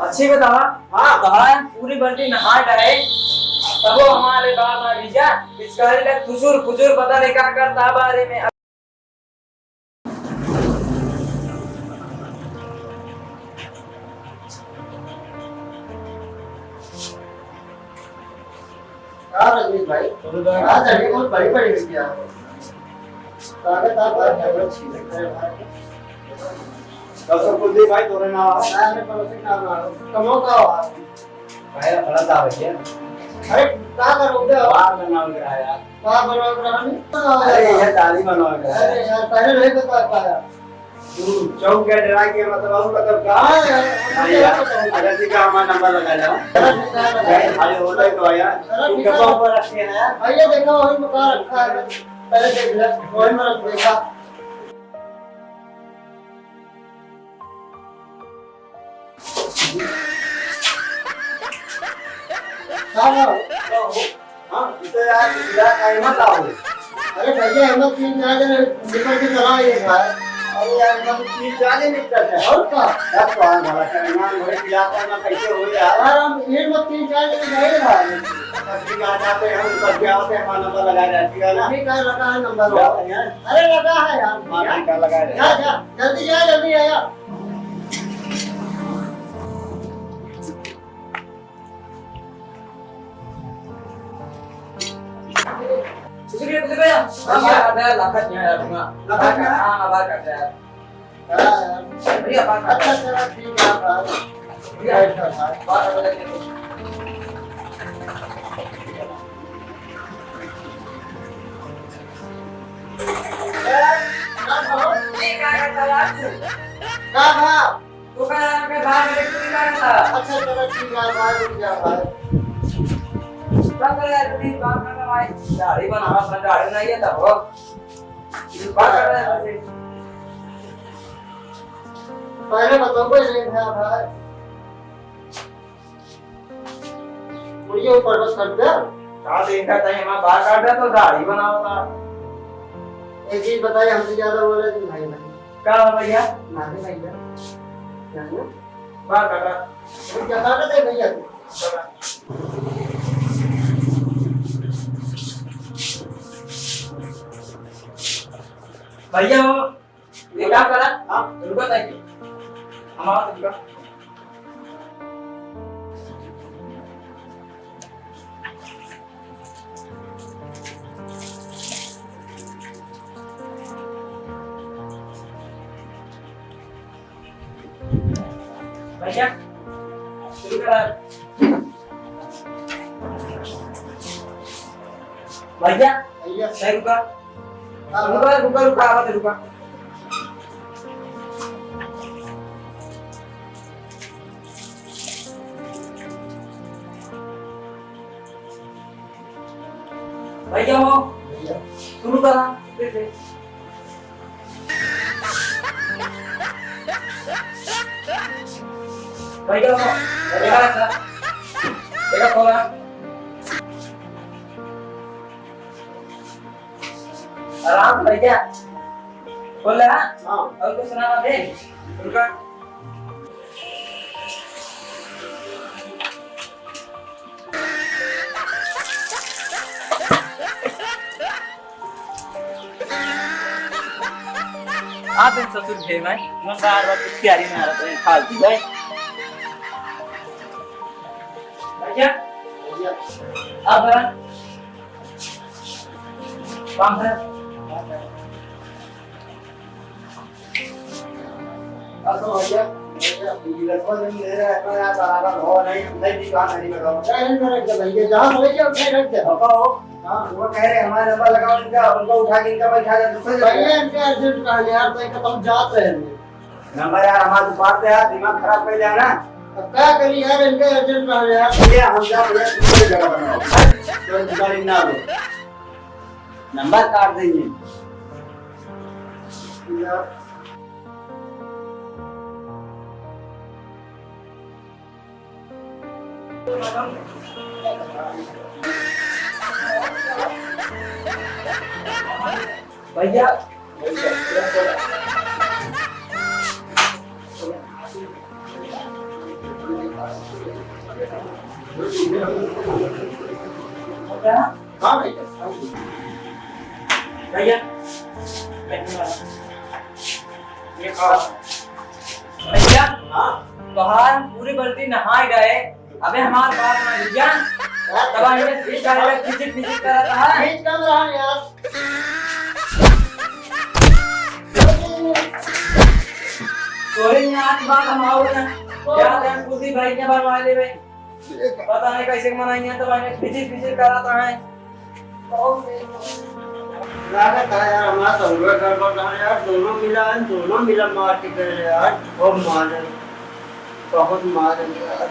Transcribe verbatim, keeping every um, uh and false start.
अच्छी बतावा। हाँ। कहा है, पूरी बल्टी नहा गए, तबो हमारे बाप ना भीजा, पिचकारी लग फुसुर फुसुर, पता नहीं का करता बारे में। का रजनीश भाई? बोलो भाई। आज अभी बहुत बड़ी बड़ी हुई है। स्वागत आप आज जरूरत छी। डॉक्टर कुलदीप भाई, तोरे नाम है? हाँ, मैं पड़ोसी का नाम है। कमो का हो आप? भाई, अपना था भैया। अरे, का करो बे? बार बनाओ करा यार। का बनाओ करा हम? अरे, ये दाढ़ी बनाओ करा। अरे यार, पहले नहीं बता पाया। तू चौक के डरा के मतलब और मतलब का? हाँ यार, हाँ यार, अगर ठीक है, हमारा नंबर लगा लो। चलो ठीक है, लगा। भाई, खाली होता है तो यार, चलो तू ठीक है। डब्बा ऊपर रखते हैं यार। भैया देखो, वही में का रखा है, पहले देख ले, वही में रख देखा। का बा? हाँ, ई तो यार, इधर का हिम्मत आओ। अरे भैया, हिम्मत तीन चार जने निकल के चला एक बार। अरे यार, हिम्मत तीन चार जने निकलते हैं। और का? यार, तो हम भला करें ना, भले इलाका में कैसे हो यार। यार, हम हिम्मत तीन चार जने गए ना। तब भी आ जाते हैं, हम सब क्या होते हैं, हमारा नंबर लगा रहती है ना। ठीक है, लगा है नंबर। जाते हैं। अरे, लगा है यार। हाँ, ठीक है, लगा है। जा, जा, जल्दी जा, जल्दी आ जा। कुछ भी, कुछ भी। हाँ, हाँ, हाँ, लाखा जी, हाँ, हाँ। लाखा जी, हाँ। हाँ, हाँ, बात करते हैं। हाँ, यार। भैया, बात करते हैं। अच्छा, चलो, ठीक है, बात। भैया, बात करते हैं। का भा? तू का यहाँ पे बाहर बैठ के क्या करता? अच्छा, चलो, ठीक है, बाहर रुक जा, बाहर। क्या कर रहा है तू? बात कर रहा है, दाढ़ी बनावा, अपना दाढ़ी बनाइए तब हो। बात कर रहा है तुझसे। पहले बताओ, कोई नहीं था भाई। मुड़िया ऊपर बस कर दे। का देखा था, हमारा बाल काट रहा तो दाढ़ी बनाओ था। एक चीज बताइए, हमसे ज्यादा बोले तुम भाई भाई। का हो भैया? मारे भैया। जानो? बाल काटा। अभी क्या काटा था भैया? भैया हो, ये का करा? हाँ। रुको ताकि। हम आओ रुको। भैया, शुरू करा। भैया, भैया। सही रुका। हाँ, रुका, रुका, रुका, आवा तो रुका। भैया हो, भैया। शुरू करा, फिर से। भैया हो, भैया। देखा, देखा, खोला। आराम से भैया। खोल ले, हाँ? हाँ। और कुछ सुना ना दे। रुका। आ दिन ससुर भेज में, मैं बार बार तैयारी में आ रहा था, फालतू है। भैया, भैया। आप बड़ा। काम है। अब तो भैया, भैया, ये लड़का जो ले रहा है, अपना यार बराबर हो नहीं, नहीं भी काम नहीं बताओ। क्या नहीं रख दे भैया, जहाँ बोले क्या उठे रख दे। पापा हो? हाँ। वो कह रहे हमारा नंबर लगाओ इनका, उनको उठा के इनका बैठा दे, दूसरे जगह। भैया, इनके urgent काम है यार, तो इनका बहुत जात रहे हैं। नंबर यार, हमारा तो बात है यार, दिमाग खराब कर दिया ना। अब क्या करी यार, इनका urgent काम है यार। भैया, हम जा, भैया, दूसरी जगह बनाओ। तो गाड़ी ना हो। नंबर काट देंगे। भैया, भैया, भैया, थोड़ा। हाँ भैया। भैया, ये खाओ। भैया, हाँ? तोहार पूरी बाल्टी नहाए गए। अबे हमार बात ना भैया। तब आइए, ठीक है, खिचित खिचित करत है। ठीक कम रहा यार। तोरे यहाँ की बात हम आओ ना। क्या हम खुद ही भाई के बनवा लेबे। पता नहीं कैसे मनाई है, तो मैंने खिचित खिचित करत है। लागत है यार, हमारा सहुरा गड़बड़ रहा यार, दोनों मिला है, दोनों मिला मार के गए यार, खूब मारे, बहुत मारे यार।